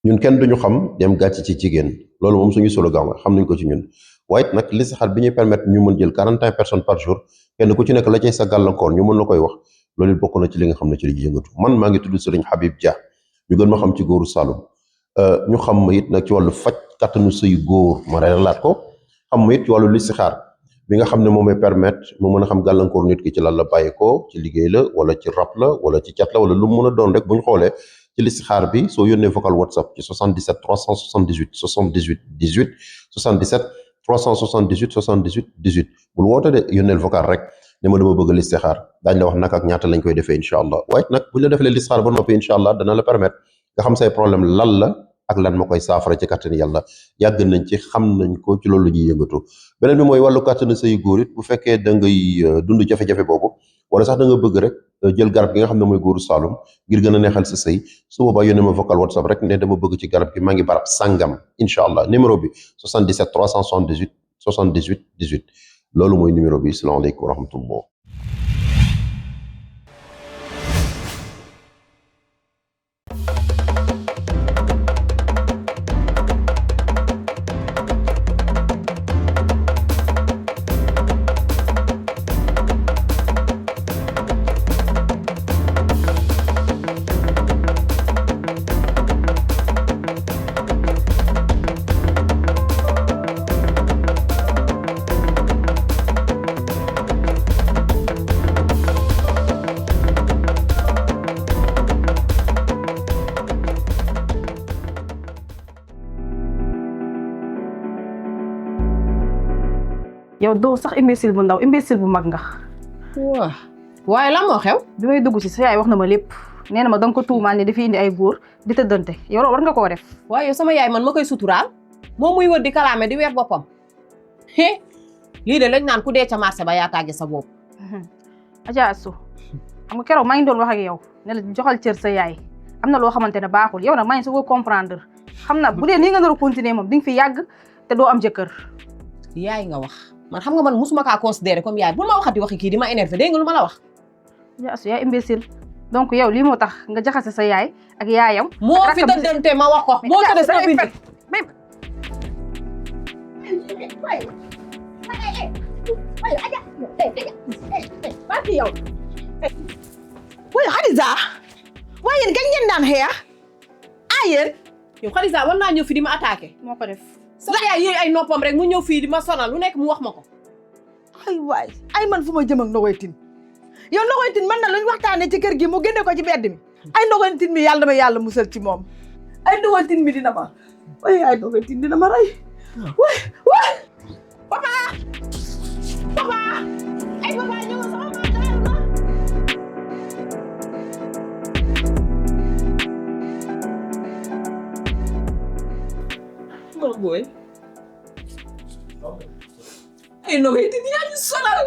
ñun kenn duñu xam dem gàcc ci jigéen loolu moom suñu slogan la xam nañ ko ci ñun waaye nag listixaar bi ñuy permettre ñu mën jël 41 personnes par jour kenn ku ci nekk la cay sa gàllankoor ñu mën la koy wax loolu it bokk na ci li nga xam ne ci li yëngatu man maa ngi tudd Serigne Habib Dia ñu gën ma xam ci góoru Saloum ñu xam ma it nag ci wàllu faj kattanu sëyu góor ma reeralaat ko xam ma it ci wàllu listixaar bi nga xam ne moom may permettre mu mën a xam gàllankoor nit ki ci lan la bàyyi ko ci liggéey la wala ci rab la wala ci cat la wala lu mu mën a doon rek bu ñu xoolee ci listixaar bi soo yónnee vocal WhatsApp ci 77 378 78 18 77 378 78 18 bul woote de yónneel vocal rek ne ma dama bëgg listixaar daañu la wax naka ak ñaata lañ koy defee incha allah waaye nag bu ñu la defalee listixaar ba noppi incha allah dana la permettre nga xam say problème lan la ak lan ma koy saafara ci kàttanu yàlla yàgg nañ ci xam nañ ko ci loolu ñuy yëngatu beneen bi mooy wàllu kàttanu say góor it bu fekkee da ngay dund jafe-jafe boobu wala sax da nga bëgg rek jël garab gi nga xam ne mooy góoru Saloum ngir gën a neexal sa sëy su boobaa yónnee ma vocal WhatsApp rek ne dama bëgg ci garab gi maa ngi barab sangam incha allah numéro bi 77 378 78 18 loolu mooy numéro bi salaamaaleykum wa rahmatullah. yow doo sax imbécile bu ndaw imbécile bu mag nga. waaw waaye lan moo xew. bi may dugg ci sa yaay wax na ma lépp nee na ma danga ko tuumaal ne dafay indi ay góor di tëddante yow loolu war nga koo def. waaye yow sama yaay man ma koy suturaal moom muy wër di kalaame di weer boppam lii de lañ naan ku dee ca marché ba yaa tàgge sa bopp. Adja Assou xam nga keroog maa ngi doon wax ak yow ne la joxal cër sa yaay am na loo xamante ne baaxul yow nag maa ngi soog a comprendre xam na bu dee nii nga nar a continuer moom di nga fi yàgg te doo am jëkkër. yaay nga wax. man xam nga man musuma kaa considéré comme yaay bul ma waxati waxi kii di ma énervé dégg nga lu ma la wax. yaa su yaay imbécile donc yow lii moo tax nga jaxase sa yaay ak yaayam. moo fi dëddante ma wax ko moo tëddee sama bind. waaye Khadija waaye yéen gañ ngeen daan xeex yéen. yow Khadija war naa ñëw fi di ma attaqué. moo ko def. sama yaay yéey ay noppam rek mu ñëw fii di ma sonal lu nekk mu wax ma ko. ay waay ay man fu ma jëm ak Nogoy Tine yow Nogoy Tine man na luñ waxtaanee ci kër gi mu génne ko ci mbedd mi ay Nogoy Tine mi yàlla dama yàlla musal ci moom ay Nogoy Tine mi dina ma ay Nogoy Tine dina ma rey waay waay papa papa ay papa ñëw sama maam daaru na ma booy ay Nogoy Tine yaa ñu sonal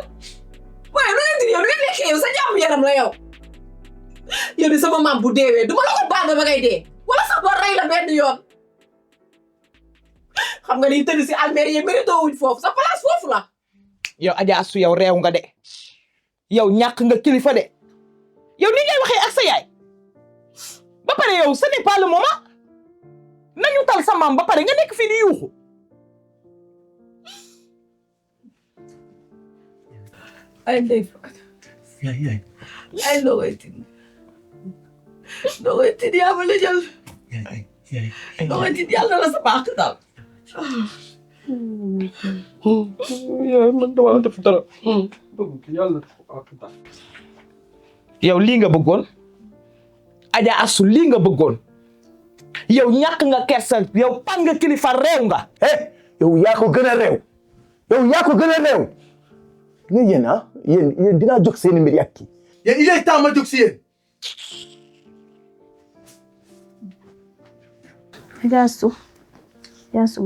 waaye Nogoy Tine yow lu ngeen nekkee yow sa jàmm yaram la yow yow di sama maam bu deewee duma la ko baal ba ngay dee wala sax boo rey la benn yoon xam nga ni tëdd si almeer yi mérito wuñ foofu sa place foofu la. yow Adja Assou yow réew nga de yow ñàkk nga kilifa de yow ni ngay waxee ak sa yaay ba pare yow ce n'est pas le moment nañu tal sa maam ba pare nga nekk fii di yuuxu. ay ndey Fatou. yaay ay Nogoy Tine. Nogoy Tine yaa ma la jël. yaay Nogoy Tine yàlla na sa baax daal. yaay man dama def dara. bëgg yàlla def yow lii nga bëggoon Adja Assou lii nga bëggoon yow ñàkk nga kersa yow pan nga kilifa réew nga. yow yaa ko gën a réew yow yaa ko gën a réew nga yéen dinaa jóg seen mbir yàq kii. yéen il est temps ma jóg si yéen. Adja Assou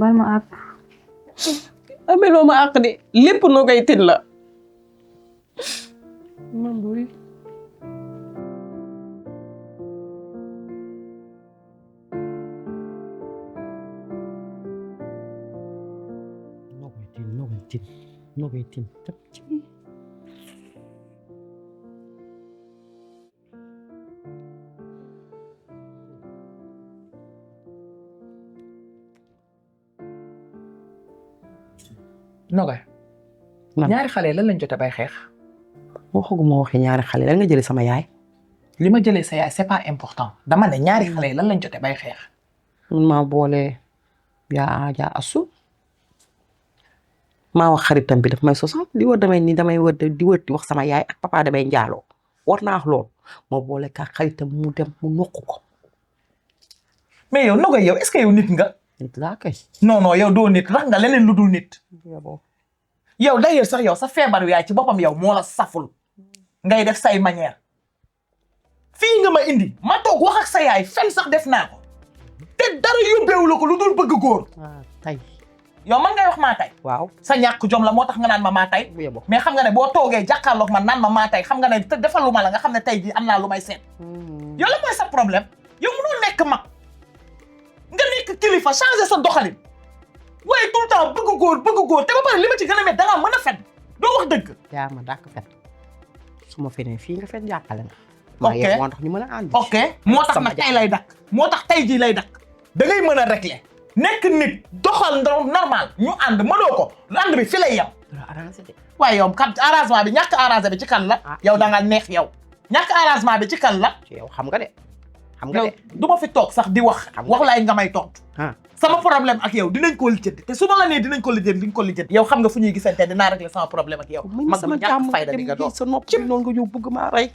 baal ma àq. ameloo ma àq de lépp Nogoy Tine la. man booy. Nogoy Tine Nogay ñaari xale lan lañ jotee bay xeex. waxaguma waxi ñaari xale lan nga jëlee sama yaay. li ma jëlee sa yaay c'est pas important dama ne ñaari xale lan lañ jotee bay xeex. man maa boole yaa asu maa wax xaritam bi daf may sosal di wër damay ni damay wër di wër di wax sama yaay ak papa damay njaaloo war naa wax lool ma boole ka xaritam mu dem mu nokk ko. mais yow Nogay yow est-ce que yow nit nga. nit laa kay. non yow doo nit rax nga leneen lu dul nit. yow d'ailleurs sax yow sa feebaru yaay ci boppam yow moo la saful ngay def say manière fii nga ma indi ma toog wax ak sa yaay fen sax def naa ko te dara yóbbeewu la ko lu dul bëgg góor. tay yow man ngay wax maa tay. waaw sa ñàkk jom la moo tax nga naan ma maa tay. mais xam nga ne boo toogee jàkkaarloog man naan ma maa tay xam nga ne te defaluma la nga xam ne tey jii am naa lu may seet. yow la mooy sa problème yow mënoo nekk mag nga nekk kilifa changer sa doxalin. waaye tout le temps bëgg góor te ba pare li ma ci gën a met da ngaa mën a fen doo wax dëgg. yaa ma dàq fen su ma fenee fii nga fen jàppale na. ok moo tax ñu mën a ànd. ok moo tax nag tey lay dakk moo tax tey jii lay dakk da ngay mën a régler nekk nit doxal normal ñu ànd mënoo ko ànd bi fi lay yem. waaye yow kat arrangement bi ñàkk arrangement bi ci kan la. yow da nga neex yow ñàkk arrangement bi ci kan la. yow xam nga de. xam nga de du ma fi toog sax di wax. wax laay nga may tontu. sama problème ak yow dinañ ko lijjanti te su ma la nee dinañ ko lijjanti diñ ko lijjanti. yow xam nga fu ñuy gisante dinaa régler sama problème ak yow. mag bu ñàkk fayda di nga doon sa nopp ci noonu nga ñëw bëgg maa rey.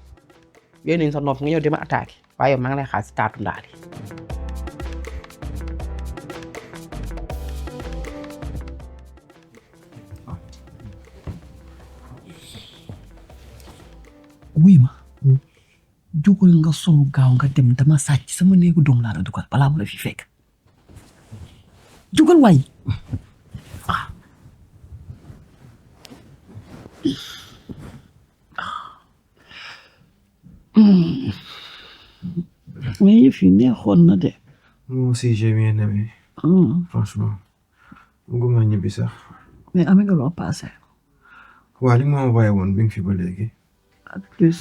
yéen nañ sa nopp nga ñëw di ma attaqué waaye yow maa ngi lay xaar si taatu ndaali. wuy ma jógal nga solu gaaw nga dem dama sàcc sama néegu doom laa la dugal balaa mu la fi fekk jógal waay mais yëf yi neexoon na de. Moi aussi j'ai bien aimé. Franchement bëgguma ñibbi sax. mais amee nga loo passé. waa li ma envoyé woon bi nga fi ba léegi. ak plus.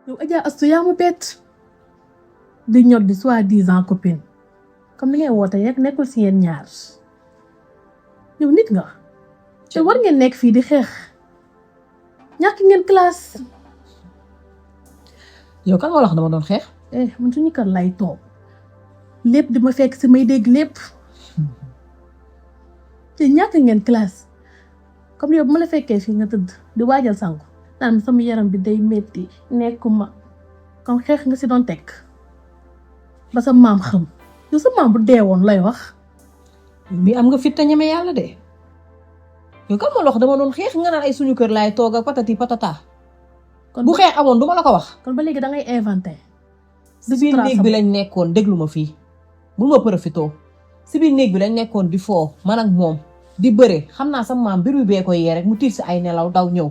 yow Adja Astou yaa ma bett di ñor di soi-disant copine comme li ngay woote rek nekkul si yéen ñaar yow nit nga te war ngeen nekk fii di xeex ñàkk ngeen classe. yow kan moo la wax dama doon xeex. man suñu kër lay toog lépp di ma fekk si may dégg lépp te ñàkk ngeen classe comme yow bu ma la fekkee fii nga tëdd di waajal sangu naan sama yaram bi day metti nekkuma comme xeex nga si doon teg ba sa maam xam yow sa maam bu dee woon lay wax. mi am nga fit te ñeme yàlla de yow kan moo la wax dama doon xeex nga naan ay suñu kër laay toog ak patati patata. kon bu xeex amoon duma la ko wax. kon ba léegi da ngay inventé. si biir néeg bi lañ nekkoon déglu ma fii bul ma profitoo si biir néeg bi lañ nekkoon di foo man ak moom di bëre xam naa sa maam biir bi bee ko yee rek mu tiit si ay nelaw daw ñëw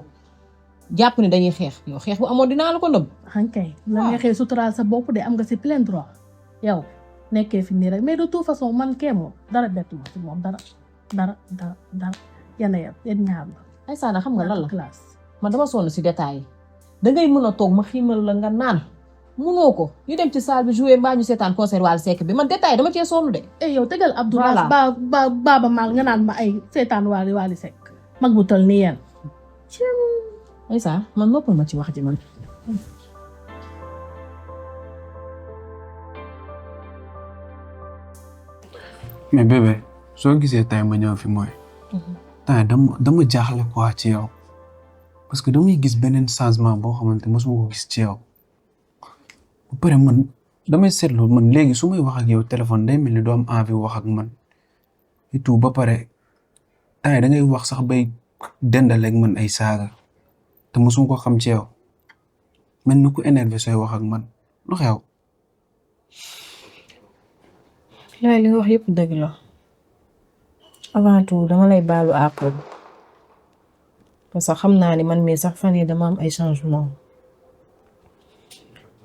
jàpp ne dañuy xeex yow xeex bu amoon dinaa la ko nëbb. xankay la neexee suturaal sa bopp de am nga si plein droit yow nekkee fi nii rek mais de toute façon man kee moom dara bettu ma si moom dara yana yéen ñaar la. ay saana xam nga lan la man dama sonn si détails yi dangay mën a toog ma xiimal la nga naan munoo ko ñu dem ci salle bi jouer mbaa ñu seetaan concert Wally Seck bi man détail dama cee sonn de. yow tegal Abdoulaye Baba Maal nga naan ma ay seetaan Wally Seck mag bu tol ni yéen. ay saa man noppal ma ci wax ji man. mais bébé soo gisee tey ma ñëw fi mooy. tey dama jaaxle quoi ci yow. parce que damay gis beneen changement boo xamante mosuma ko gis ci yow. ba pare man damay seetlu man léegi su may wax ak yow téléphone day mel ni doo am envie wax ak man. et tout ba pare tey da ngay wax sax bay dendaleeg man ay saaga. te mosuma ko xam ci yow. mel ni ku énervé sooy wax ak man lu xew. yaay li nga wax yëpp dëgg la avant tout dama lay baalu àq parce que xam naa ni man mii sax fan yi dama am ay changement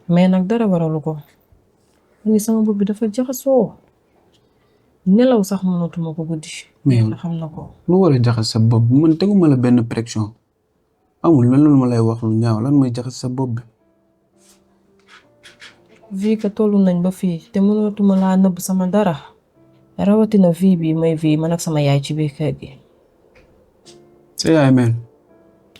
mais nag dara waralu ko ni sama bopp bi dafa jaxasoo nelaw sax mënatuma ko guddi. mais xam na ko. lu war a jaxas sa bopp bi man teguma la benn pression amul lan la ma lay wax lu ñaaw lan mooy jaxas sa bopp bi. vie que tollu nañ ba fii te mënatuma laa nëbb sama dara rawatina vie bi may vie man ak sama yaay ci biir kër gi. sa yaay meen.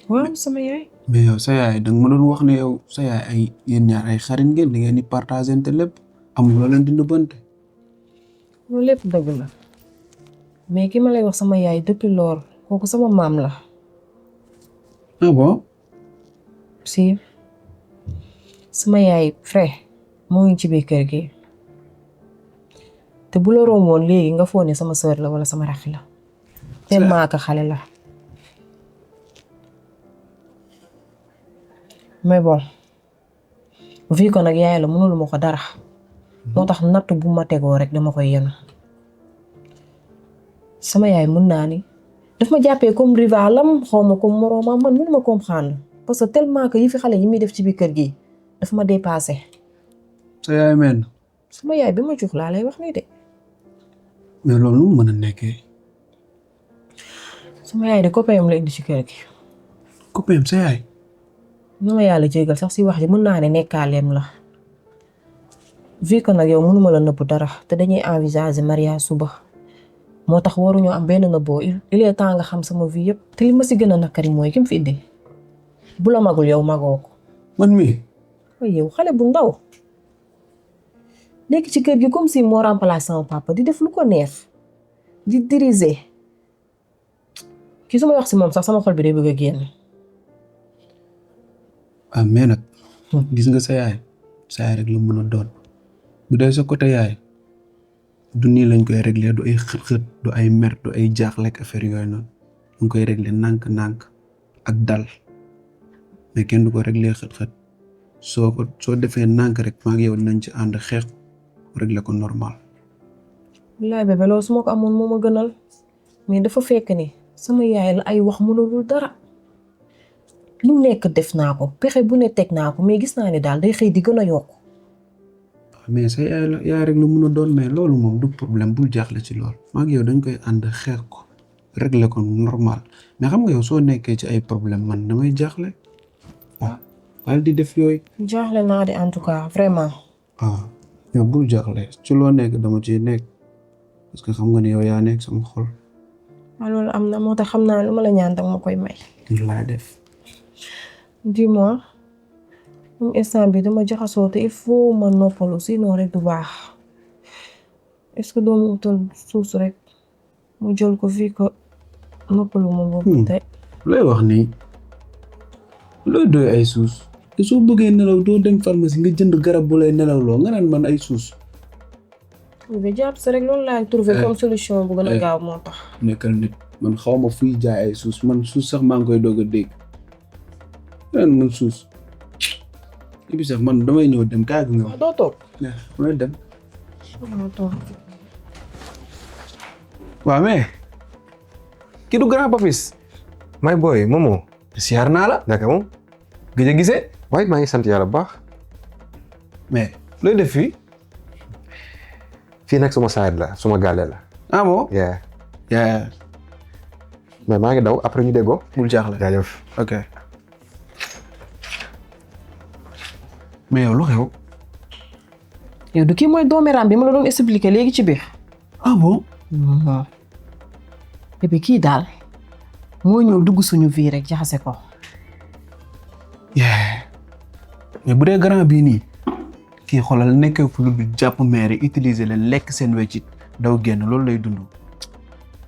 waaw sama yaay. mais yow sa yaay danga ma doon wax ne yow sa yaay ay yéen ñaar ay xarit ngeen da ngeen di partager te lépp amul loo leen di nëbbante. loolu lépp dëgg la mais ki ma lay wax sama yaay depuis lool kooku sama maam la. ah bon. si sama yaay frère moo ngi ci biir kër gi te bu la romboon léegi nga foog ne sama sœur la wala sama rakk la tellement que xale la mais bon vu que nag yaay la mënulu ma ko dara moo tax natt bu ma tegoo rek dama koy yenu sama yaay mën naa ni daf ma jàppee comme rivalam xaw ma comme moroomam man mënu ma comprendre parce que tellement que yi fi xale yi muy def ci biir kër gi daf ma dépassé. sa yaay meen. sama yaay bi ma jox laa lay wax nii de. mais loolu nu mu mën a nekkee. sama yaay de copain la indi ci kër gi. copain sa yaay. na ma yàlla jégal sax si wax ji mën naa ne nekkaaleem la. vu que nag yow mënuma la nëbb dara te dañuy envisager mariage suba moo tax waruñoo am benn nëbboo il est temps nga xam sama vie yëpp te li ma si gën a nakari mooy ki mu fi indi bu la magul yow magoo ko. man mii. yow xale bu ndaw nekk ci kër gi comme si moo remplace sama papa di def lu ko neex di diriger ki su may wax si moom sax sama xol bi day bëgg a génn. ah mais nag gis nga sa yaay rek la mën a doon bu dee sa côté yaay du nii lañ koy régler du ay xët-xët du ay mer du ay jaaxle ak affaire yooyu noonu ñu koy régler nànk-nànk ak dal mais kenn du ko régler xët-xët soo defee nànk rek maa ngi yow dinañ ci ànd xeex régler ko normal. wallaay bébé loolu su ma ko amoon moo ma gënal mais dafa fekk ni sama yaay la ay wax mënulul dara lu nekk def naa ko pexe bu ne teg naa ko mais gis naa ne daal day xëy di gën a yokk. mais sa yaay rek lu mun a doon mais loolu moom du problème bul jaaxle ci loolu maa ngi yow dañ koy ànd xeex ko régler ko normal mais xam nga yow soo nekkee ci ay problème man damay jaaxle waaw wala di def yooyu. jaaxle naa de en tout cas vraiment. yow bul jaaxle ci loo nekk dama ciy nekk parce que xam nga ne yow yaa nekk sama xol. waaw loolu am na moo tax xam naa lu ma la ñaan danga ma koy may. laa def. dis-moi moom instant bi dama jaxasoo te il faut ma noppalu sinon rek du baax est-ce que doo ma utal suus rek mu jël ko fii ko noppalu ma boobu tey. looy wax nii looy doy ay suus te soo bëggee nelaw doo dem pharmacie nga jënd garab bu lay nelaw loo nga naan man ay suus. bi jàpp sa rek loolu laa trouvé comme solution bu gën a gaaw moo tax. nekkal nit man xaw ma fuy jaay ay suus man suus sax maa ngi koy doog a dégg man suus et puis sax man damay ñëw dem kaay gu nga wax. doo toog. damay dem. doo toog. waaw mais kii du grand papis may boy Momo siyaar naa la naka moom gëj a gisee waaye maa ngi sant yàlla bu baax mais looy def fii nag suma side la suma gaale la ah bon yaa mais maa ngi daw après ñu déggoo bul jaaxle jaajëf ok mais yow lu xew yow du kii mooy dooméram bi ma la doon expliquer léegi ci biir. ah bon. bébé kii daal moo ñëw dugg suñu vie rek jaxase ko. mais bu dee grand bii nii kii xoolal nekkee fu lu jàpp maire utiliser leen lekk seen weccit daw génn loolu lay dund.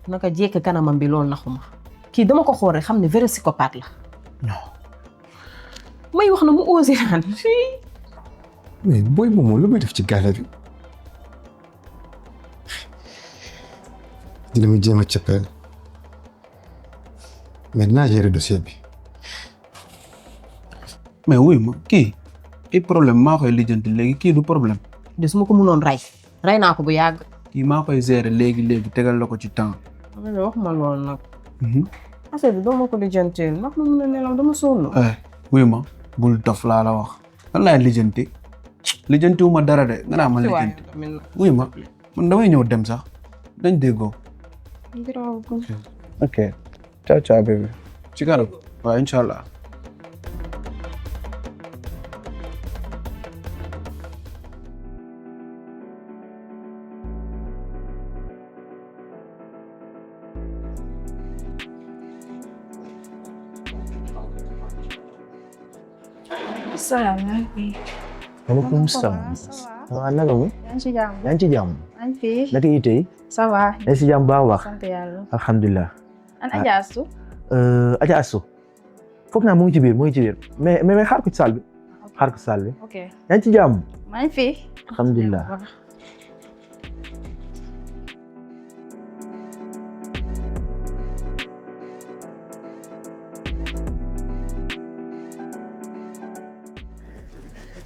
naka jekk kanamam bi loolu naxuma kii dama ko xool rek xam ne vrai psychopathe la. non. may wax na mu osé naan mais booy Momo lu muy def ci gaale bi dina muy jéem a cëppeel mais dinaa gérer dossier bi. mais wuy ma kii ay problème maa koy lijjanti léegi kii du problème. de su ma ko mënoon rey naa ko bu yàgg. kii maa koy gérer léegi tegal la ko ci temps. wax ma loolu nag. affaire bi doo ma ko lijjanteel ndax ma mën a nelaw dama sonn. wuy ma bul dof laa la wax lan laay lijjanti wu ma dara de nga naa ma lijjanti. wuy ma man damay ñëw dem sax dañ déggoo. ok ciao bébé ci kanam waaw incha allah. salaamaaleykum. Waalaikum salam. Naka mu? yaa ngi ci jàmm. Yaa ngi ci jàmm? yaa ngi fi. Naka yi tey? ça va. Yaa ngi ci jàmm baax a baax? sant yàlla. Alhamdulillah. an Adja Astou. Adja Astou. Foog naa mu ngi ci biir, mu ngi ci biir. Mais xaar ko ci salle bi. Xaar ko ci salle bi. ok. Yaa ngi ci jàmm? maa ngi fi. Alhamdulillah.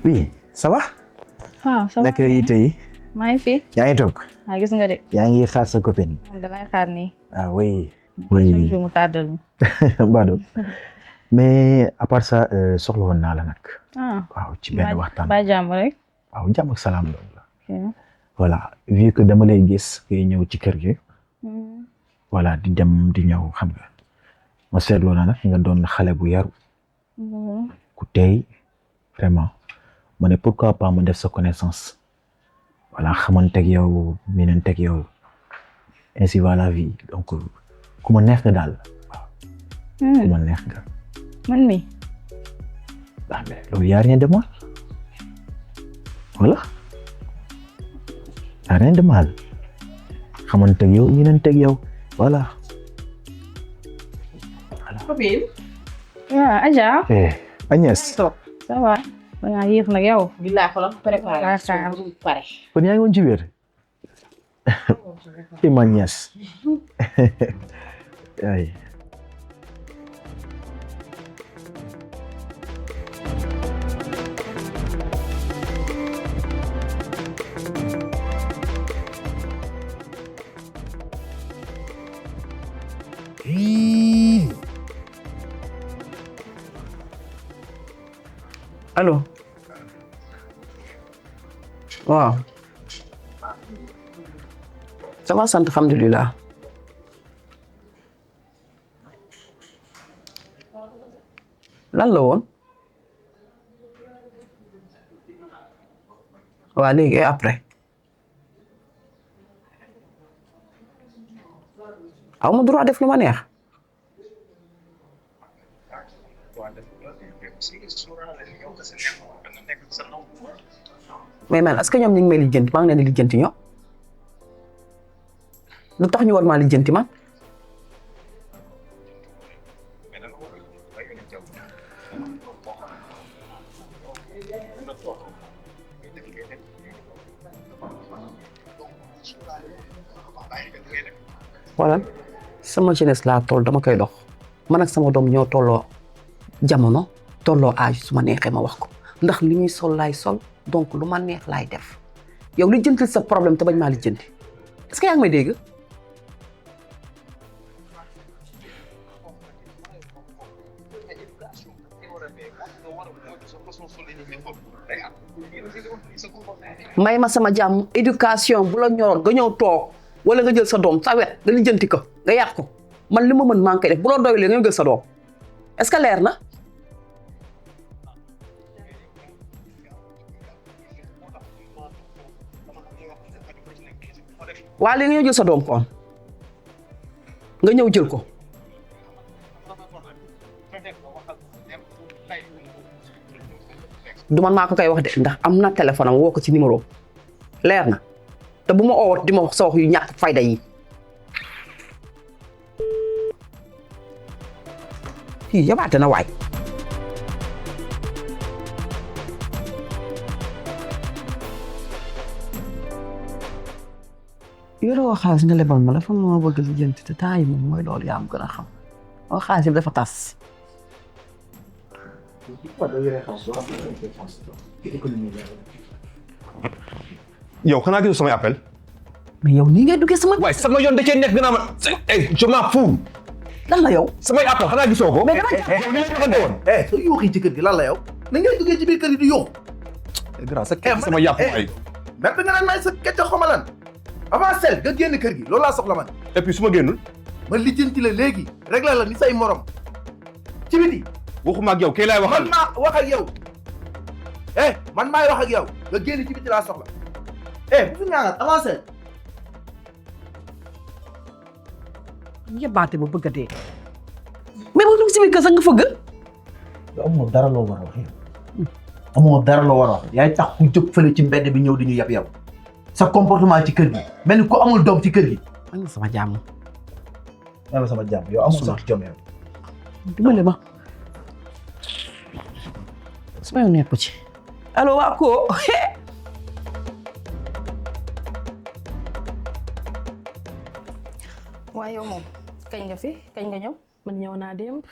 Oui, ça va? ah ça va. Naka yi tey? maa ngi fi. Yaa ngi toog? ah gis nga de. Yaa ngi xaar sa copine. damay xaar nii. Ah oui. chaque jour mu tàddal ñu. Bado. Mais à part ça soxla woon naa la nag. ah waaw ci benn waxtaan. ba jàmm rek. waaw jàmm ak salaam loolu la. ok. Voilà vu que dama lay gis ngay ñëw ci kër gi. Voilà di dem di ñëw xam nga. Ma seetloo na nag nga doon xale bu yaru. ku tey vraiment. Ma ne pourquoi pas ma def sa connaissance. Voilà xamanteeg yow miinanteeg yow. Ainsi va la vie donc ku ma neex nga daal. waaw ku ma neex nga. man mi. Ah mais loolu y a rien de mal. Voilà. Y a rien de mal. Xamanteeg yow miinanteeg yow voilà. copine. waaw Adja. Agnès. ça va. da ngaa yéex nag yow. billaay xoolal préparé pare. Kon yaa ngi woon ci biir. Ma Agnès. Ay. Allo. Waaw. Ça va sant alhamdulillah. Lan la woon. Waa léegi après. Aw ma droit def lu ma neex. Mais man est-ce que ñoom ñu ngi may lijjanti maa ngi leen di lijjanti ñoom lu tax ñu war maa lijjanti man voilà sama jeunesse laa toll dama koy dox man ak sama doom ñoo tolloo jamono tolloo âge su ma neexee ma wax ko ndax li ñuy sol laay sol donc lu ma neex laay def yow li jëntil sa problème te bañ maa li jënti est-ce que yaa ngi may dégg may ma sama jàmm éducation bu la ñoroon nga ñëw toog wala nga jël sa doom sa wet nga lijjanti ko nga yàq ko man li ma mën maa ngi koy def bu la doylee nga jël sa doom est-ce que leer na waa léegi nga ñëw jël sa doom kon nga ñëw jël ko du man maa ko koy wax de ndax am na téléphone am woo ko ci numéro leer na te bu ma oowat di ma wax sa wax yu ñàkk fayda yi kii yabaate na waay yoroo xaalis nga lebal ma la fa ma bëgg si jënt te temps yi moom mooy loolu yaa am gën a xam oo xaalis bi dafa tas yow xanaa gisul samay appel. mais yow nii ngay duggee sama. waaye sama yoon da cee nekk gannaaw ma je m'en fous. lan la yow. samay appel xanaa gisoo ko. mais dama soo yuuxi ci kër gi lan la yow. na ngay duggee ci biir kër gi di yuuxu. grâce ak sama yàpp ay. mer bi nga naan may sa kecc xoma lan. avant sel nga génn kër gi loolu laa soxla man. et puis su ma génnul. ma lijjanti la léegi réglé la ni say morom. ci biti. waxuma ak yow kay laay waxal. man maa wax ak yow. man maay wax ak yow nga génn ci biti laa soxla. bu fi ñaanal avancé. yabaate ba bëgg a dee. mais boo dugg si biir kër sax nga fëgg. yow amul dara loo war a wax yow. amoo dara la war a wax yaay tax ku jóg fële ci mbedd bi ñëw di ñu yab yow sa comportement ci kër gi mel ni ku amul doom ci kër gi. am na sama jàmm. am na sama jàmm yow amul sax jom yow. dimbale ma sama yoon nekku ci allo waa ko waaye yow moom kañ nga fi kañ nga ñëw. man ñëw naa démb.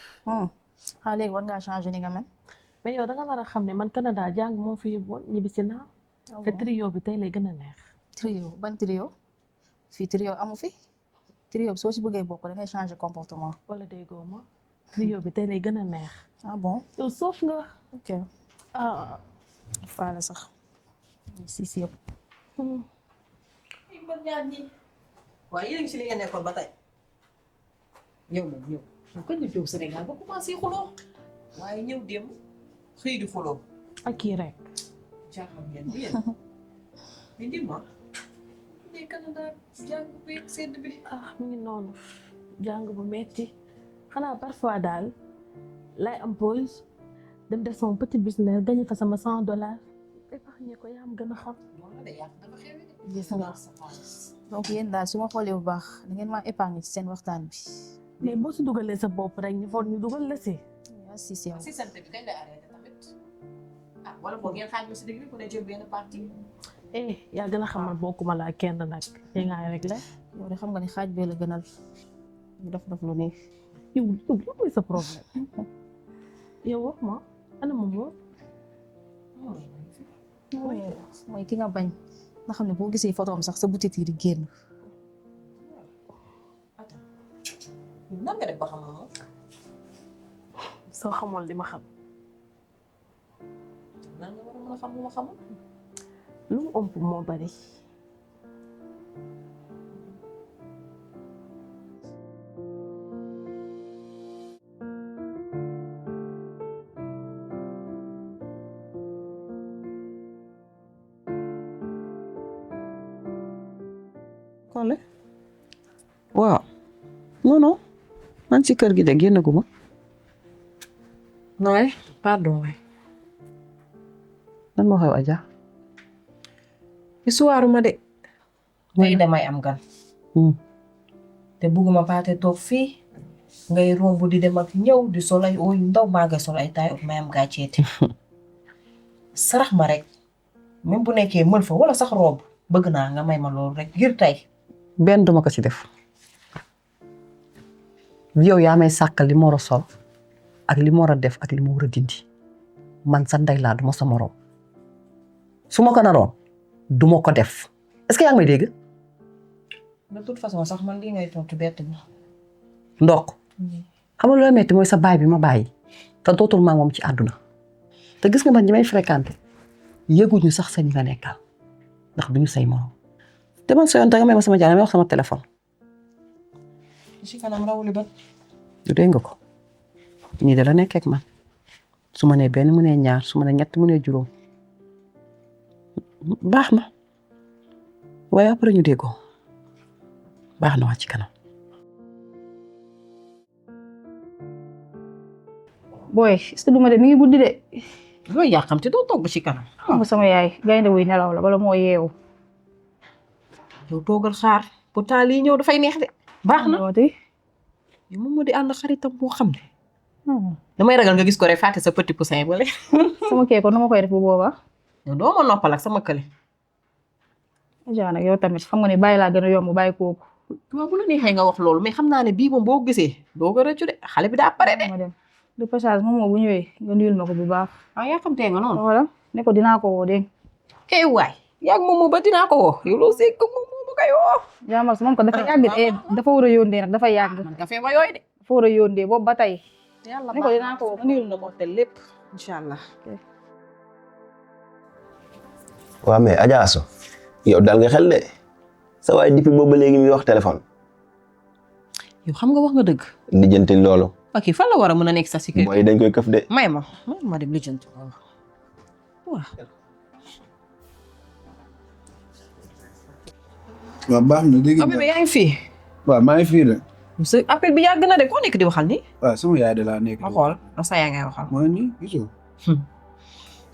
léegi war ngaa changer ni nga mel. mais yow da nga war a xam ne man Canada jàng moo fi yóbbuwoon ñibbisi naa. te trio bi tey lay gën a neex. trio ban trio fii trio amu fi trio bi soo si bëggee bokk da ngay changer comportement. wala déggoo ma trio bi tey lay gën a neex. ah bon yow soof nga. ok ah faale sax si yëpp. waaye yéen a ngi si li ngeen nekkoon ba tey yow moom ñëw ko ñu jóg Sénégal ba commencé xuloo waaye ñëw dem xëy di xuloo ak kii rek. jaaxal ngeen di yéen mais dis-moi ne Canada jàng bi sedd bi mi ngi noonu jàng bu metti xanaa parfois daal lay am pause dem def sama petit business gagné fa sama $100 épargné ko yaa am gën a xam. gis nga donc yéen daal su ma xoolee bu baax da ngeen maa épargner ci seen waxtaan bi. mais boo si dugalee sa bopp rek ñu foog ñu dugal la si. yaa si yow. si sant bi kañ lay arrêté tamit wala boog ngeen xaaj ma si dégg bi ku ne jël benn partie. yaa gën a xamal bokkuma laa kenn nag te ngaa rek la. yow de xam nga ni xaaj bee la gënal ñu def lu nii. yow mooy sa problème. yow wax ma ana ma moom. mooy ki nga bañ nga xam ne boo gisee photo am sax sa boutique yi di génn. nan nga def ba xam moom. soo xamoon li ma xam. nan nga war a mën a xam lu ma xamul. lu mu ëmp moo bari. Kole waaw non man ci kër gi de génnaguma. nooy pardon waay. lan moo xew Adja. histoire ma de. tey damay am gan. te bugguma paate toog fii ngay romb di dem ak ñëw di sol ay ooyu ndaw maa nga sol ay taay ut may am gàcceeti. sarax ma rek même bu nekkee mën fa wala sax robe bëgg naa nga may ma loolu rek ngir tey. benn duma ko ci def yow yaa may sàkkal li ma war a sol ak li ma war a def ak li ma war a dindi man sa ndey laa duma sa morom su ma ko naroon duma ko def est-ce que yaa ngi may dégg. de toute façon sax man lii ngay tontu bett na. ndok xam nga looy metti mooy sa baay bi ma bàyyi te dootul maa moom ci àdduna te gis nga man ñi may fréquenté yëguñu sax sa ñi nga nekkal ndax duñu say morom. te man soo yoon te nga may ma sama jaan may wax sama téléphone. ci kanam rawuli ba. du dégg nga ko ñii de la nekkee ak man su ma nee benn mu nee ñaar su ma nee ñett mu nee juróom baax na waaye après ñu déggoo baax na waa ci kanam. booy est-ce que duma de mi ngi buddi de. looy yàqamte doo toog ba ci kanam. xam nga sama yaay gaynde wuy nelaw la bala moo yeewu. yow toogal xaar pourtant lii ñëw dafay neex de. baax na yow moom moo di ànd xaritam boo xam ne. damay ragal nga gis ko rek fàtte sa petit poussin bale. sama kee ko nu ma koy def bu boobaa. yow doo ma noppal ak sama kële. Adja nag yow tamit xam nga ne bàyyi laa gën a yomb bàyyi kooku. waaw bu la neexee nga wax loolu mais xam naa ne bii moom boo gisee doo ko rëccu de xale bi daa pare de. ma dem de passage moom moo bu ñëwee nga nuyul ma ko bu baax. yaa xam tee nga noonu. voilà ne ko dinaa ko woo dégg nga. waay yaa moom ba dinaa ko woo yow loo see ko moom bu koy woo. jaamas moom ko dafa yàgg dafa war a yóndee nag dafa yàgg. man ka fee ma yooyu de. dafa war a yóndee boobu ba tey. yàlla ne ko dinaa ko woo nga nuyul ma ko te lépp incha allah. waaw mais Adja Asso yow dal nga xel de sa waay depuis boobu ba léegi mi wax téléphone. yow xam nga wax nga dëgg. lijjanti loolu. ok fan la war a mën a nekk sa sécurité. booy dañ koy këf de. may ma dem lijjanti loolu waaw. waaw baax na dégg nga. bébé yaa ngi fii. waaw maa ngi fii de. monsieur appel bi yàgg na de koo nekk di waxal ni. waaw sama yaay de laa nekk. ma xool sa yaa ngay waxal. mooy nii gisoo.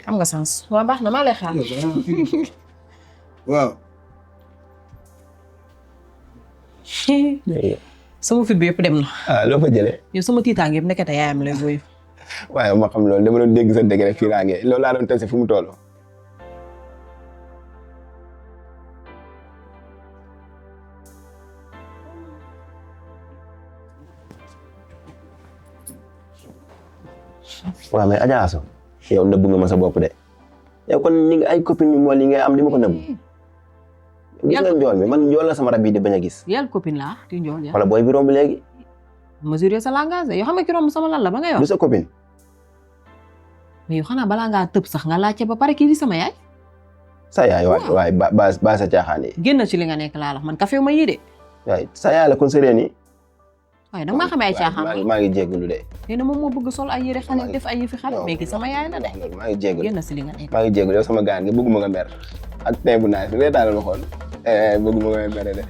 am nga sens waa baax na maa lay xaar. waaw. sama fit bi yëpp dem na. ah loo fa jëlee. yow sama tiitaange yëpp nekkate yaayam lay booy. waaye ma xam loolu dama doon dégg sa dégg rek fii laa ngee loolu laa doon tase fu mu toll. waaw mais Adja Assou yow nëbb nga ma sa bopp de yow kon ni nga ay copine yu mool yi ngay am di ma ko nëbb. gis nga njool mi man njool la sama rab yi di bañ a gis. yàlla copine laa di njool yaa. wala booy bi romb léegi. mesurer sa langage yoo xam nga ki romb sama lan la ba ngay wax. du sa copine. mais yow xanaa balaa ngaa tëb sax nga laajte ba pare kii di sama yaay. sa yaay waay ba sa caaxaan yi. génn ci li nga nekk laa la man café ma yii de. waay sa yaay la kon sa reen yi. waaye danga maa xamee ay caaxaan. maa ngi jégalu de. nee na moom moo bëgg sol ay yére xale def ay yëfi xale mais ki sama yaay la de. maa ngi jégalu génn ci li nga nekk. maa ngi jégalu yow sama gaan nga bëgguma nga mer ak tey bu naaj bi reetaanal ma xool bëgguma nga mer de.